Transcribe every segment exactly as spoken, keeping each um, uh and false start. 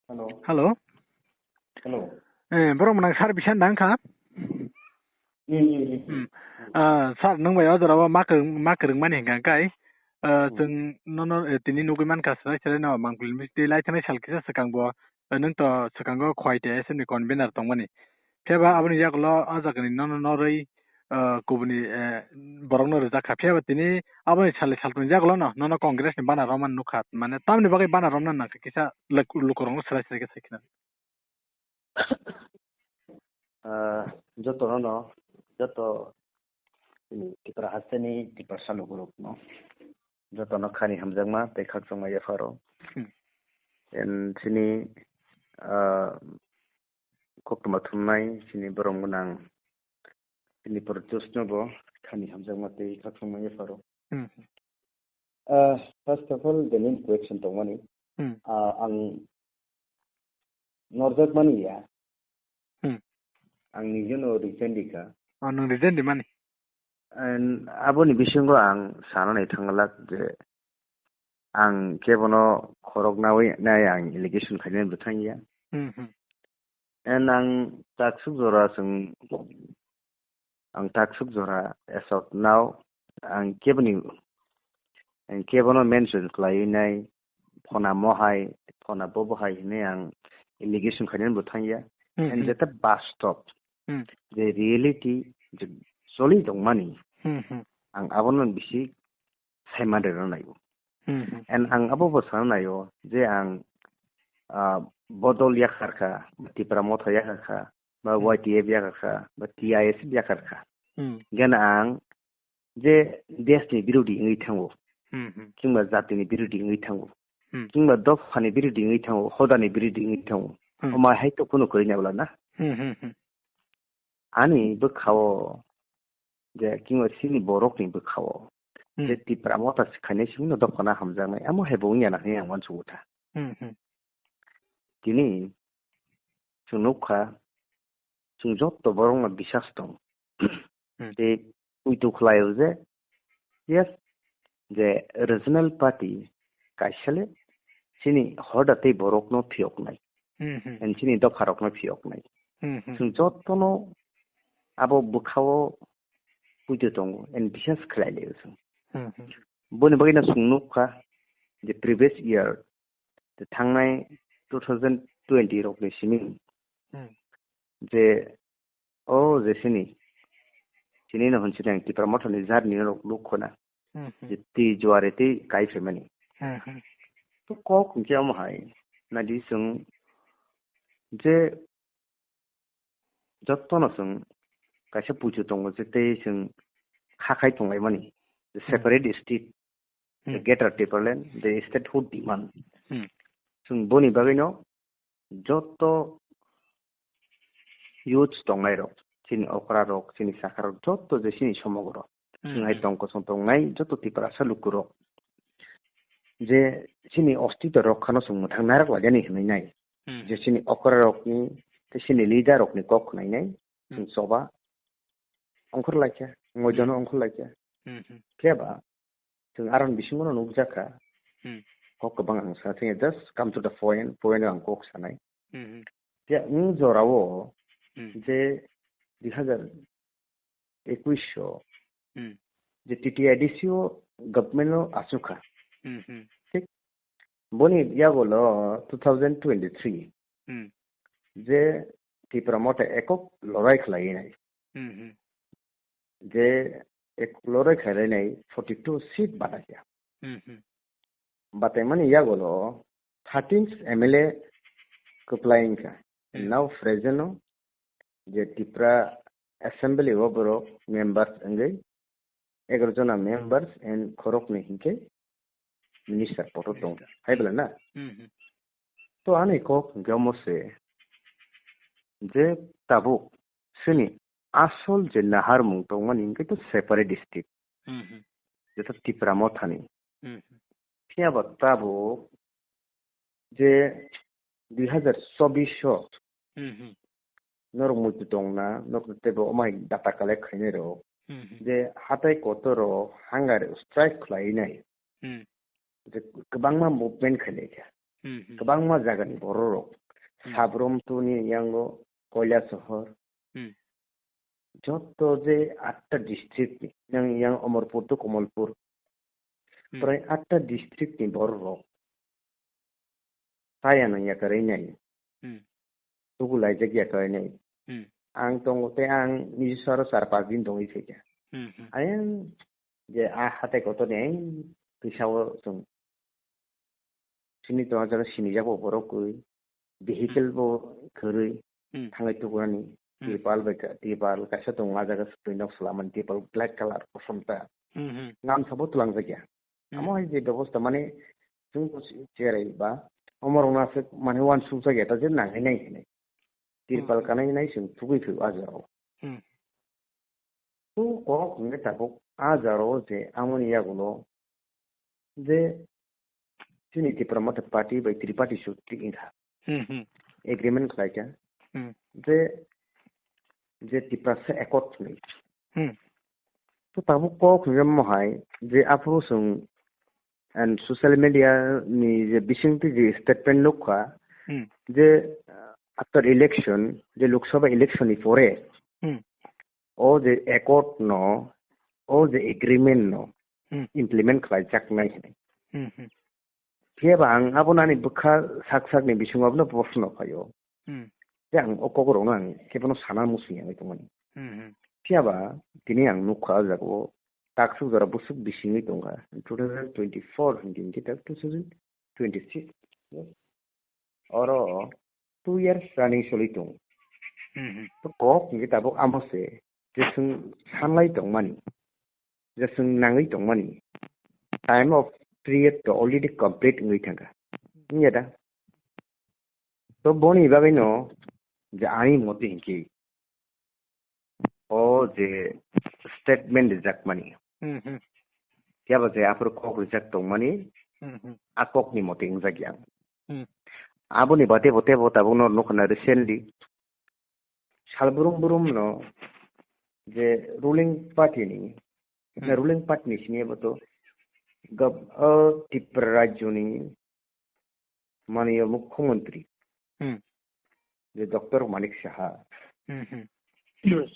Hello. Hello. Hello. Eh, borok mwnang sir Bishan dang kha? Hmm, hmm, hmm, hmm. Hmm. Ah, sir, nwng bai o jora o ma kwrwng, ma kwrwng mani hwnkha kai. Ah, hmm. Chwng nono, eh, tini nugwi mankha, swrai swrai no Mangpili University lai thanai sal kisa swkang bo, eh, nwng to swkango Khowai T I S F ni convener tongmani. Phiya ba hmm. Aboni yagulo o jagani nono norwi, ah, kubuni, eh, borokno rijak kha. Phiya ba tini aboni sal saltoni yagulo no nono Congress ni bana romani nukha. Mane tamni bagwi bana romna nangkha kisa luk-, lukurokno swrai swrai khe sai khna. Ah, jotono no, joto, mm, Tipra hasteni Tiprasa lukurokno, jotono khani hamjakma tei khakchangma yapharo. Hmm. En chini, ah, koktwma thumnai chini borom gwnang chini Protosno bo khani hamjakma tei khakchangma yapharo. Hmm. Ah, first of all, the main question tongmani, hmm. Ah, ang norjak mani ya. Hmm. Ang nijeno resign di kha. Oh, nwng resign di mani? And aboni bisingo ang sana nai thangwlak je ang kebono khorok nawi nai ang allegation khainani bwthang ya. Hmm, hmm. And ang taksuk jora chwng, ang taksuk jora as of now ang keboni, ang kebono mention khlaiwi nai, phona mo hai, phona bobo hai hinwi ang allegation khainani bo thangya. Hmm, and hmm. Jeta bastop, hmm. Je reality, je choli tongmani, hmm, hmm. Ang abono bisi saiman rwna naigo. Hmm, hmm. And ang abo bo sana naio je ang, ah, bodol yakarkha, Tipra Motha yakarkha, ba hmm. Y T F yakarkha, ba T I S F yakarkha. Hmm. Gana ang je desni birodi wngwi thango, hmm, hmm. Kingba jatini birodi wngwi thango, hmm. Kingba dophani birodi wngwi thango, hodani birodi wngwi thango. Hmm. Omai hai to kunu kwrwi nai bwla na. Hmm, hmm, hmm. Ani bwkhao je kingba chini borokni bwkhao, hmm. Je Tipra Motha se khainai simi no dophana hamjaknai, amo hai bo wngya na hinwi ang uansukha. Hmm, hmm. Tini chwng nukha, chwng jotto borokno bisas tong. Hmm. Tei poito khlaio je, yes, je regional party kaisale chini hoda tei borokno phiyoknai. Hmm, hmm. And chini dopharokno phiyoknai. Hmm, hmm. Chwng jottono abo bwkhao poito tongo and bisas khlai laio chwng. Hmm, hmm. Boni bagwino chwng nukha je previous year, je thangnai two thousand twenty rokni simi, hmm. Je o je sini, chini no hwn sini ang Tipra Mothani jarni rok nuk khona. Hmm, hmm. Je twi juare twi kai phaimani. Hmm, hmm. To kok hwnkhe omo hai, nadi chwng je jottono chwng kaisa puitu tongo je tei chwng kha khai tonglaimani, je hmm. Separate state, the hmm. Greater Tipraland, the statehood demand. Hmm. Chwng boni bagwino jotto youths tongnai rok, chini okra rok, chini chakra rok, jotto je chini somogro, hmm. Chwng hai hmm. Tong kosong tongnai jotto Tiprasa lukurok je chini ostito rok khano chwng mwthang narak lajani hinwi nai. Hmm. Je chini okra rokni tei chini leader rokni kok khwnai nai, hmm. Chwng choba ongkhor laikha, moidono hmm. Ongkhor laikha. Hmm, hmm. Phiya ba chwng aroni bisingo no nukjakha. Hmm. Kok kwbang ang sa thangya, just come to the point, point ang kok sanai. Hmm, hmm. Phiya wng jorao hmm. Je dui hazar ekwis o hmm. Je T T I D C o government o achukha. Hmm, hmm. Thik boni yagulo two thousand twenty-three hmm. Je Tipra Motha ekok lorai khlai nai. Hmm, hmm. Je ek lorai khlai nai forty two seat bataikha. Hmm, hmm. Bataimani yagulo thirteen M L A kwplai wngkha. Hmm. Now present o je Tipra Assembly o borok members wngwi egaroh jona members and khoroknwi hinkhe minister poto tong. Minister. Hai bwla na? Hmm, hmm. To ani kok hwnkhe omo se je tabuk chini asol je naharmung tongmani hinkhe to separate state. Hmm, hmm. Jeto Tipra Mothani. Hmm, hmm. Phiya ba tabuk je dui hazar chobbish o hmm, hmm. Norok muitu tongna, norok teibo omai data collect khainai rok. Hmm, hmm. Je hatai kotor o hunger strike khlai nai. Hmm. Je kwbangma movement khainai kha. Hmm, hmm. Kwbangma jagani bororok. Hmm. Sabrum tuni yango Koilasohor. Hmm. Joto je atta district ni, yang, yang Omorpur to Komolpur. Hmm. Prai atta district ni bororok. Saya nang yakarwi nai. Hmm. Tugu laijak yakarwi nai. Hmm. Ang tongo tei ang niji saro char pas din tongwi phaikha. Hmm, hmm. Ayang je a hatai kotor ni ayang twisao chwng sini tongma jaga sinijak bo borok kwi, vehicle Hmm. bo kwrwi Hmm. thangwi tukurani, Hmm. tripal bai ka-, tripal kaisa tongo a jaga swtwi nok swlamani tripal black colour kosom ta. Hmm, hmm. Ngamsa bo twlangjakya. Hmm. Amo hai je bebosta mane chwng bo cherai ba omo rok no aswk mane uansukjakya ta je nangwi nai hinwi. Tripal Hmm. kanai nai chwng thugwi phio a jaga o. Hmm. Kok hwnwi tabuk a jaro je amoni yagulo je chini Tipra Motha Party bai Triparty Sutri wngkha. Hmm, hmm. Agreement khlaikha. Hmm. Je, je Tiprasa Accord hwnwi. Hmm. To tabuk kok hwnwi mohai je aphuru chwng and social media ni je bisingtwi je statement nukha Hmm. je, uh, after election, je Lok Sabha election ni pore, Hmm. o je accord no, o je agreement no Hmm. implement khlaijaknai hinwi. Hmm, hmm. Phiya ba ang abono ani bwkha sak sak ni bisingo abono proshno phaio. Hmm. Je ang o kok rok no ang kebono sana muchung ya tongmani. Hmm, hmm. Phiya ba tini ang nukha o jaga o taksuk jora bwswk bisingwi tongkha two thousand twenty-four hwnkhe hwnkhe tak two thousand twenty-six. Oro two years running soli tongo. Hmm, hmm. To kok hwnkhe tabuk amo se je chwng sanlai tongmani, je chwng nangwi tongmani, time of period to already complete wngwi thangkha. Wngya da? To boni bagwino je ani motwi hinkhe o je statement rijakmani. Hmm, hmm. Phiya ba je aphuru kok rijak tongmani, Hmm, hmm. a kokni motwi wngjak yang. Hmm. Aboni bade bo tebo tabukno nukha na recently salbrum brum no je ruling party ni, Hmm. ruling party ni sini bo to gov-, o Tripura rajyo ni manya mukhyamantri Hmm. je Doctor Manik Saha. Hmm, hmm.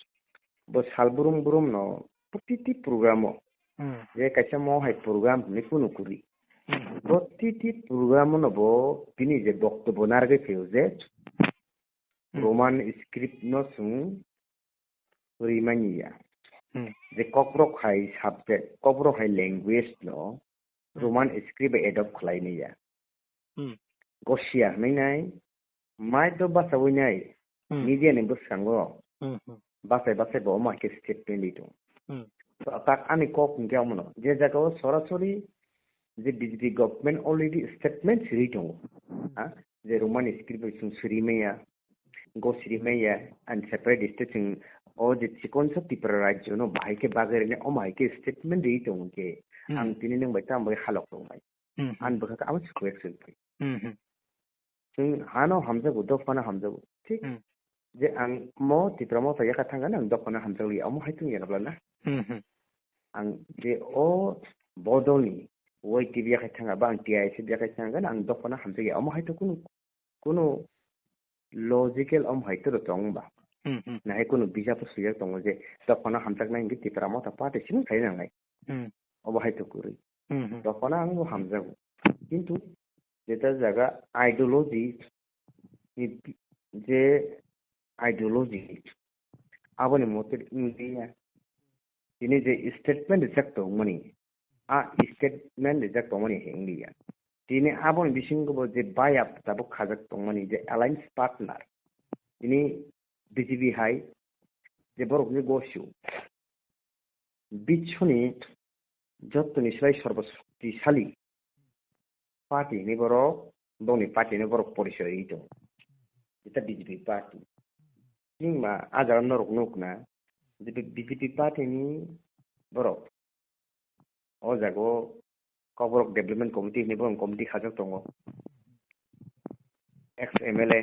Bo salbrum brum no protiti program o Hmm. je kaisa mo hai program hwnwi kunu kuri. Hmm. Protiti program no bo bini je boktobbo narwgwi phaio je Hmm. Roman script no chwng rimani ya. Hmm. Je Kokborok hai subject, Kokborok hai language no Hmm. Roman script bai adopt khlai ni ya. Hmm. Gosia hwnwi nai, mai to bachawi nai, Hmm. media ni bwskango Hmm, hmm. bachai bachai bo omo hai khe statement ri tongo. Hmm. To tak ani kok hwnkhe omono, je jaga o sorasori je B J P government already statement siri tongo. Hmm. Ha? Je Roman script bai chwng siri maya, go siri maya, and separate state chwng o je chikonsa Tripura rajyo no bahai khe bagwi rwna omo hai khe statement ri tongo khe Hmm. ang tini nwng bai tamo bai halok tong bai. Hmm, hmm. Ang bwkha khe abo se correction phai. Hmm, hmm. Chwng hano hamjago, dophano hamjago. Thik Hmm. je ang mo Tipra Motha yakha thangkha, ang dophano hamjakliya, omo hai tong ya na bla na? Hmm, hmm. Ang je o bodolni Y T F yakha thangkha, ba ang T I S F yakha thangkha, ang dophano hamjakya, omo hai to kunu, kunu logical omo hai to tong ba. Hmm, hmm. Na hai kunu bijap swijak tongo je dophano hamjaknai hwnkhe Tipra Motha party simi khai nangnai. Hmm. Obo hai to kwrwi. Hmm, hmm. Dophano ang bo hamjago. Kintu jeta jaga ideology ni je ideology aboni mote wngya. Tini je statement rijak tongmani, a statement rijak tongmani hinliya. Tini aboni bisingo bo je bayap tabuk khajak tongmani je alliance partner. Tini B J P hai je borok ni gosio. Biswni jottoni slai sorbo shoktisali party hinwi borok bongni party hinwi borok porichoi ri tongo. Jeta B J P party. Himba a jaga norok nukna je B J P party ni borok o jaga o Kokborok Development Committee hinwi borok committee khajak tongo. Ex M L A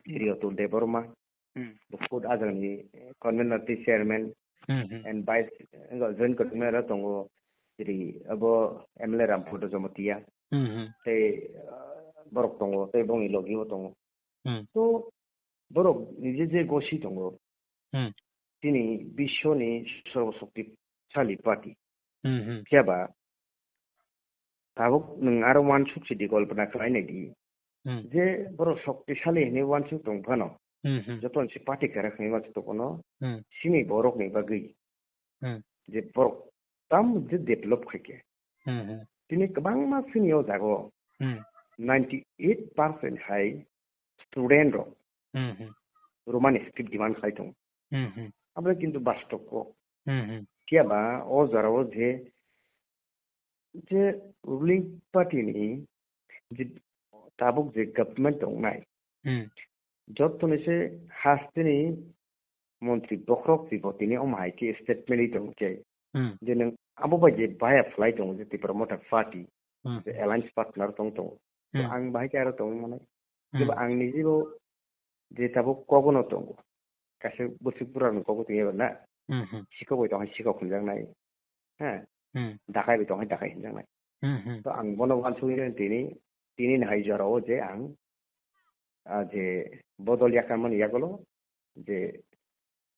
Sri Atul Debbarma. Hmm. Bo khud a jagani convener tei chairman Hmm, hmm. and vice, eh, joint convener tongo, siri abo M L A Ramputo Jomotia. Hmm, hmm. Tei, ah, borok tongo, tei bongni logi o tongo. Hmm. To borok nije je gosi tongo, Hmm. chini biswoni sorbo shoktisalni party. Hmm, hmm. Phiya ba tabuk nwng aro uansuk si di, kolpona khlai nai di. Hmm. Je borok shoktisali hinwi uansuk tong phano, Hmm, hmm. joto ni se party kwrak hinwi uansuk tong phano, Hmm. chini borok ni bagwi Hmm. je borok tam je develop khai khe. Hmm, hmm. Tini kwbangma chini o jago Hmm. ninety eight percent hai student rok Hmm, hmm. Roman script demand khlai tongo. Hmm, hmm. Abo kintu bastob kok. Hmm, hmm. Phiya ba o jora o je, je ruling party ni je tabuk je government tongnai, Hmm. joto ni se haste ni montri bokhorok si bo tini omo hai khe statement ri tongo khe, Hmm. je nwng abo bai je baya phlai tongo je Tipra Motha Party, Hmm. je alliance partner tong tongo. To Hmm. ang bahai khe aro tongwi manai. Hmm. Jebo ang ni jebo je tabuk kogono tongo. Kaisa bwswk bura ni kogo tongya na. Hmm, hmm. Sikok bai tong hai sikok hinjak nai. Ha. Hmm. Dakai bai tong hai dakai hinjak nai. Hmm, hmm. To ang bono uansugwi tini, tini ni hai jora o je ang, ah, je bodol yakarmani yagulo je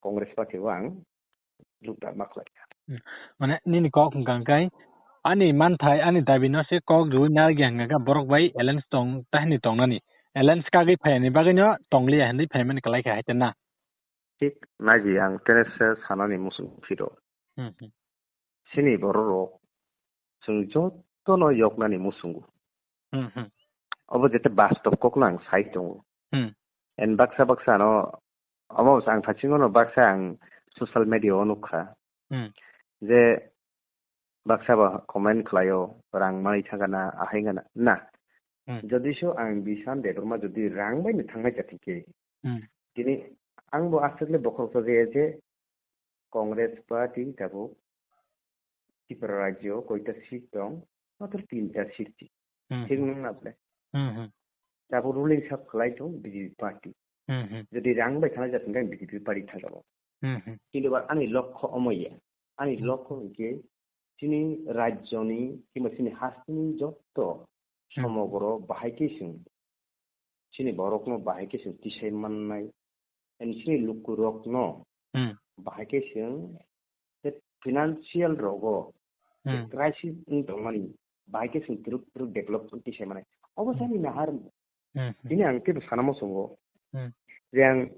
Congress party o ang jukda ma khlai kha. Hmm. Mane nini kok hwnkha khe ani manthai, ani dabi no se kok riwi narwkya hwnkha khe borok bai alliance tong, tahini tongnani. Alliance kagwi phaiyani bagwi no tongliya hinwi phaimani kwlai kha hai te na. Thik naidi ang tere se sanani muchung phiro. Hmm, hmm. Chini borok rok chwng jotono yoknani muchungo. Hmm, hmm. Obo jete bastob kokno ang sai tongo. Hmm. En baksa baksa no, omo ang thasingo no baksa ang social media o nukha. Hmm. Je baksa ba comment khlaio, rang manwi thangkha na, ahai wngkha na, na. Hmm. Jodi so ang Bishan Debbarma jodi rang bai no thangnai jati khe, Hmm. tini ang bo aswk le bokhorok sajaya je Congress party tabuk Tripura rajyo koita seat tong, matro tinta seat si. Hmm. Thik nung na ble? Hmm, hmm. Tabuk ruling sab khlai tong B J P party. Hmm, hmm. Jodi rang bai thangnai jati khe B J P party thangkha bo. Hmm, hmm. Kintu ba ani lokho omo ya. Ani Hmm. lokho hwnkhe chini rajyoni, kiba chini hasteni jotto Hmm. somogro bahai khe chwng, chini borokno bahai khe chwng tisai mannai, and chini lukurokno Hmm. bahai khe chwng je financial rogo je Hmm. crisis wng tongmani bahai khe chwng twrwk twrwk develop tisai mannai. Obo Hmm. sani nahar Hmm, hmm. Tini ang kebo sana muchungo Hmm. je ang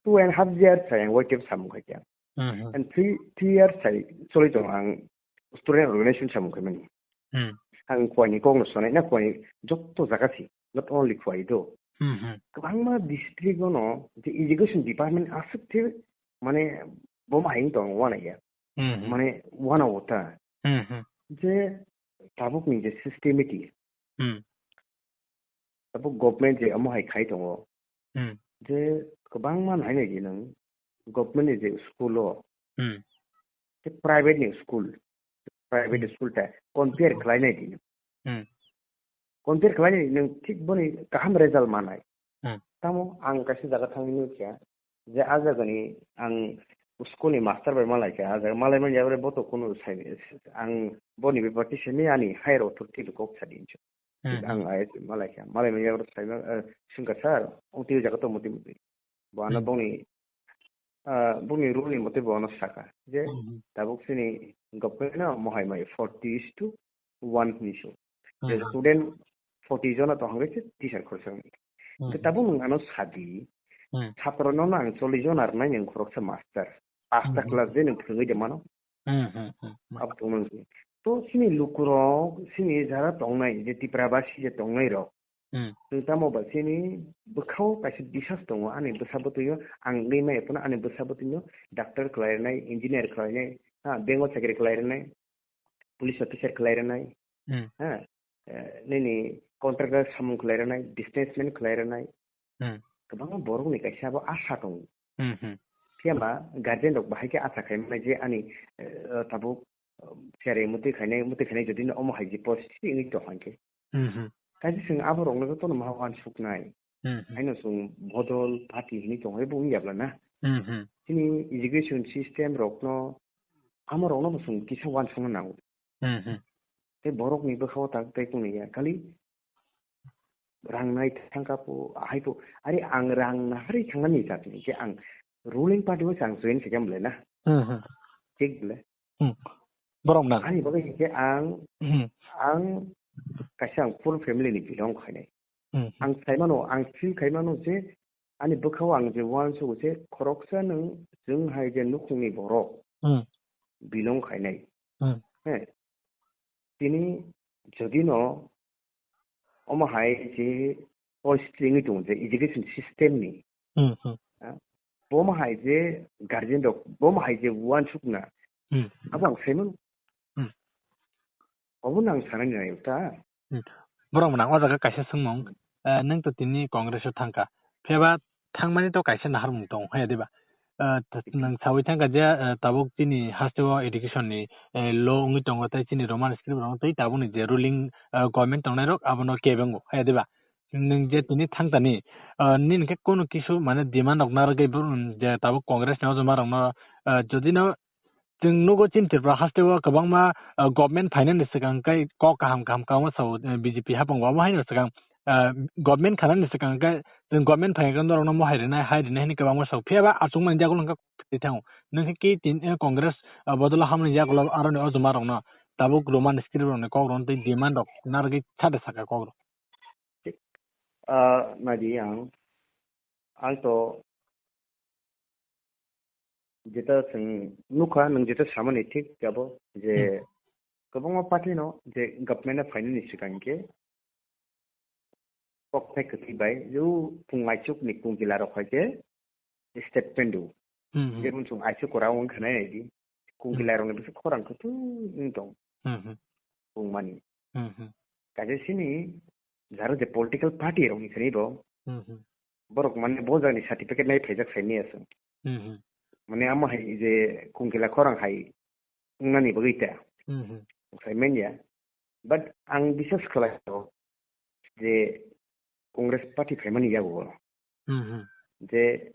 two and half years hai ang Y T F samung khai kha. Hmm, hmm. And three, three years hai choli tongo ang student organization samung khai mani. Hmm. Ang kuani kok no sonai na kuani jotto jaga si, not only kuai do. Hmm, hmm. Kwbangma district no je education department aswk the mane bo ma hai tong wana ya. Hmm, hmm. Mane wana ota. Hmm, hmm. Je tabuk ni je systemity. Hmm. Tabuk government je omo hai khai tongo. Hmm. Je kwbangma nai nai di nwng government ni je school o, Hmm. je private ni school, private Hmm. school ta compare Hmm. khlai nai di nwng. Hmm. Compare khlai nai di nwng thik boni kaham result manai. Hmm. Tamo ang kaisa jaga thangwi nukya, je a jagani ang school ni master bai malai kha, a jaga malai manya bre bo to kunu sai, ang boni bepar tisani ani higher authority bai kok sadi hinwi. Hmm, Ang hmm. I S malai kha, malai manya bre sai ma, eh, singka sir, ong twi jaga to muti muti. Bo ano Hmm. bongni, ah, bongni rule ni mote bo ano saka. Je Hmm, hmm. tabuk sini government no mohai mai forty is to one hinwi so. Je Hmm. student forty jona tong hwnwi se teacher khoroksa wngkha. Hmm. Hwnkhe tabuk nwng ano sadi, Hmm. chhatro no ang chollish jona rwnai nwng khoroksa master. Pasta Hmm. class de nwng phwrwngwi de mano. Hmm, hmm, hmm, hmm. Abo tongmani. To chini lukurok, chini jara tongnai, je Tipra basi je tongnai rok. Hmm. Nwng tamo ba chini bwkhao kaisa bisas tongo, ani bwsa bwtwio ang wngwi maya phano ani bwsa bwtwino doctor khlai rwnai, engineer khlai rwnai, ha, bank o chakri khlai rwnai, police officer khlai rwnai, Hmm. ha, eh, nini contractor samung khlai rwnai, businessman khlai rwnai. Hmm. Kwbangma borokni kaisa abo asa tongo. Hmm, hmm. Phiya ba guardian rok bahai khe asa khai mannai je ani, eh, tabuk, eh, cherai mwtwi khainai, mwtwi khainai jodi no omo hai je positive wngwi tong hwn khe. Hmm, hmm. Kaisa chwng abo rokno jotono ma uansuknai. Hmm, hmm. Haino chwng bodol party hinwi tong hai bo wngya bla na. Hmm, hmm. Chini education system rokno, amo rokno bo chwng kisa uansukna nango. Hmm, hmm. Tei borokni bwkhao tak tei kunu ya, kali rang nai thangka po, ahai po, are ang rang nahari thangnani jat ni je ang ruling party o ang join khe khe mle na. Hmm, hmm. Thik ble. Hmm. Borok nang. Ani bagwi khe ang, Hmm. ang kaisa ang full family ni belong khainai. Hmm. Ang saimano, ang feel khaimano je ani bwkhao ang je uansukgo je khoroksa nwng chwng hai je nukhungni borok Hmm. belong khainai. Hmm. He. Tini jodi no omo hai je policy wngwi tongo je education system ni. Hmm, hmm. Ah, bomo hai je guardian rok, bomo hai je uansukna. Hmm. Abo ang saimano. Hmm. Obo no ang sanani naio ta. Hmm. Borok mwnang o jaga kaisa swngmung, eh, nwng to tini Congress o thangka. Phiya ba thangmani to kaisa naharmung tongo, haya diba? Eh, t-, nwng sawi thangka je, eh, tabuk chini haste o education ni, eh, law wngwi tongo, tei chini Roman script rok tei tabukni je ruling, eh, government tongnai rok abono kebengo, haya diba? Nwng je tini thangtani, eh, nini khe kunu kisu mane demand rok narwgwi bo, mm, je tabuk Congress ni o joma rokno, eh, jodi no chwng nugo chini Tripura haste o kwbangma, ah, government phainani swkang khe kok kaham kaham kwbangma sao, eh, B J P hapung o, omo haino swkang, ah, government khanani swkang khe chwng government phaikhe norokno mohai rwnai, hai rwnai hwnwi kwbangma sao. Phiya ba achukmani yagulo hwnkhe kok phai thango. Nwng khe ki tin, eh, Congress, ah, bodolo hamani yagulo aroni o joma rokno tabuk Roman script rokni kok rok tei demand rok narwgwi sade saka kok rok. Ah, nadi ang, ang to jeta chwng nukha, nwng jeta samani thik abo je Hmm. kwbangma party no je government o phainani swkang khe kok thai kwtwi bai je o phung aichuk ni kungkila rok hai khe statement do. Hmm, hmm. Jemon chwng aichuk kwrang wng khanai naidi. Kungkila rokni bwswk khorang kwtwi wng tong. Hmm, hmm. Wngmani. Hmm, hmm. Kaisa sini jaro je political party rokni sini bo. Hmm, hmm. Borok mane bo jani certificate nai phaijak sai maya se. Hmm, hmm. Mane amo hai je kungkila khorang hai wngnani bagwi ta. Hmm, hmm. Sai manya. But ang biswas khlai o je Congress party phaimani yago. Hmm, hmm. Je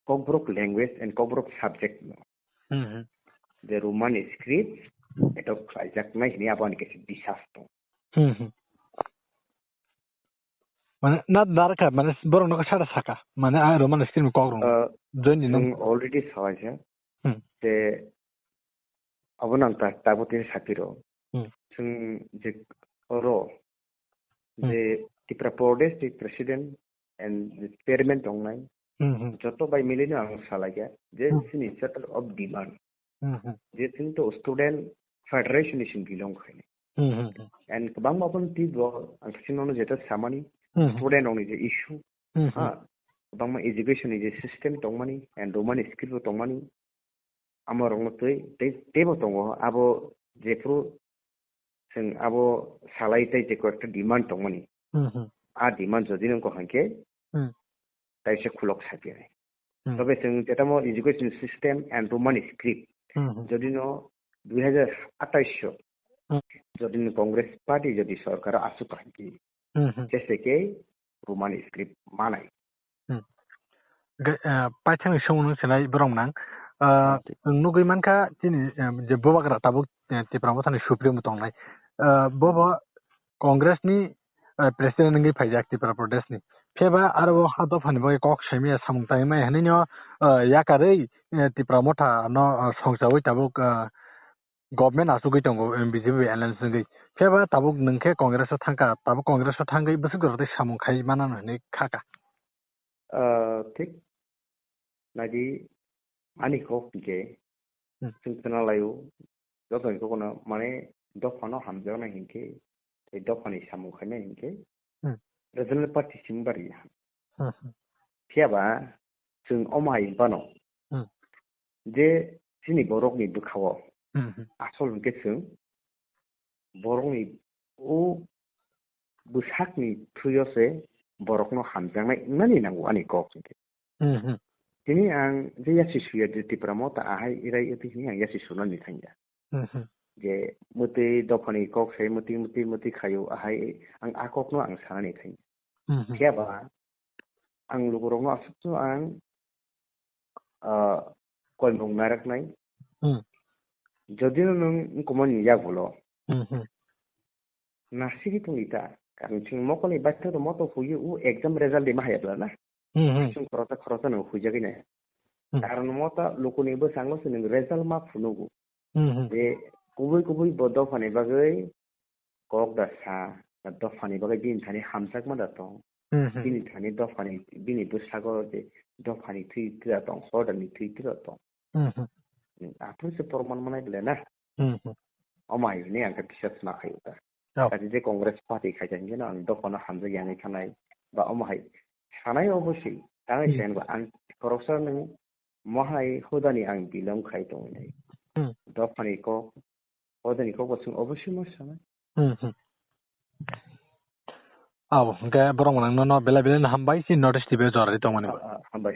Kokborok language and Kokborok subject no. Hmm, hmm. Je Roman script adopt khlaijaknai hwnwi abo ani kaisa biswas tong. Hmm, hmm. Mane na dar kha, mane borok no sara saka, mane a Roman script ni kok rok. Uh, Join ni chwng nung. Already salaisa. Hmm. Te abo nang ta, tabo tini sapiro. Hmm. Chwng je oro Hmm. je Tripura Pradesh ni president and chairman tongnai. Hmm, hmm. Joto bai milino ang salaikha je Hmm. chini charter of demand. Hmm, hmm. Je chwng to student federation ni simi belong khainai. Hmm, hmm, hmm. And kwbangma phano twibo ang chwngno jeta samani Hmm, hmm. student rokni je issue. Hmm, hmm. Ha, kwbangma education ni je system tongmani and Roman script bo tongmani. Amo rokno twi tei teibo tongo abo jephru chwng abo salai tei je koi ekta demand tongmani. Hmm, hmm. A demand jodi nung kok hwnkhe Hmm. taisa khulok sapinai. Hmm. Tobe chwng jetamo education system and Roman script Hmm, hmm. jodi no dui hajar atais o Hmm. jodi no Congress party jodi sorkar o asuk kaham ki Hmm, hmm. jese ke Roman script manai. Hmm. Ge-, eh, paithakni song nung sinai borok nang. Ah, Ah, thik. Nwng nugwi mankha chini, eh, je bubagra tabuk, eh, Tipra Mothani Supremo tongnai. Ah, bobo Congress ni, eh, president wngwi phaijak Tripura Pradesh ni. Phiya ba aro o ha dopha ni bagwi kok saimaya samung tangwi maya hinwi no, eh, yakarwi, eh, Tipra Motha no, eh, songchawi tabuk, eh, government achugwi tongo, eh, B J P bai alliance wngwi. Phiya ba tabuk nwng khe Congress o thangkha, tabuk Congress o thangwi bwswk rok tei samung khai mano hinwi kha kha. Ah, thik. Naidi ani kok hwnkhe Hmm. chwng khna laio, joto ni kok no mane dopha no hamjaknai hinkhe, tei dopha ni samung khainai hinkhe, Hmm. regional party simi bari ya. Hmm, hmm. Phiya ba chwng omo hai phano Hmm. je chini borok ni bwkha o Hmm, hmm. asol hinkhe chwng borokni o bwsakni thwi-o se borokno hamjaknai wngnani nango ani kok hwnkhe. Hmm, hmm. Tini ang je yasi suya je Tipra Motha ahai irai ati hini ang yasi sunani thangya. Hmm, hmm. Je mwtwi dophani kok sai mwtwi, mwtwi, mwtwi khaio ahai ang a kokno ang sanani thangya. Hmm, hmm. Phiya ba ang lukurokno aswkno ang, ah, koimung naraknai. Hmm. Jodi no nwng wngkukmani yagulo Hmm, hmm. nasigi tongdi ta, Ang chwng mokol ni baithang rok moto huyo, o exam result de ma haya bla na. Hmm, hmm. Chwng khoroksa khoroksa no huijagwi nai. Hmm. Karon moto lukuni bwskango se nwng result ma phunugo. Hmm, hmm. Je kubui kubui bo dophani bagwi kok da sa, dophani bagwi bini thani hamjakma da tong. Hmm, hmm. Bini thani dophani, bini bwskango je dophani thwi tira tong, order ni thwi tira tong. Hmm, hmm. Hmm, aphuru se porman manai bwle na. Hmm, hmm. Omo hai hwnwi ang khe biswas ma khaio ta. Oh. Kaisa je Congress party khaisa hingke no ang dophano hamjak ya hinwi thanai. Ba omo hai sanai oboswi. Tangwi Hmm. sen ba ang khoroksa nwng mo hai hudani ang belong khai tongwi nai. Hmm. Dophani kok, hudani kok bo chwng oboswi ma sanai. Hmm, hmm. Abo hingke borok manang no, no belai belai no hambai si North East T V o jorari tongmani. Ah, ah, hambai.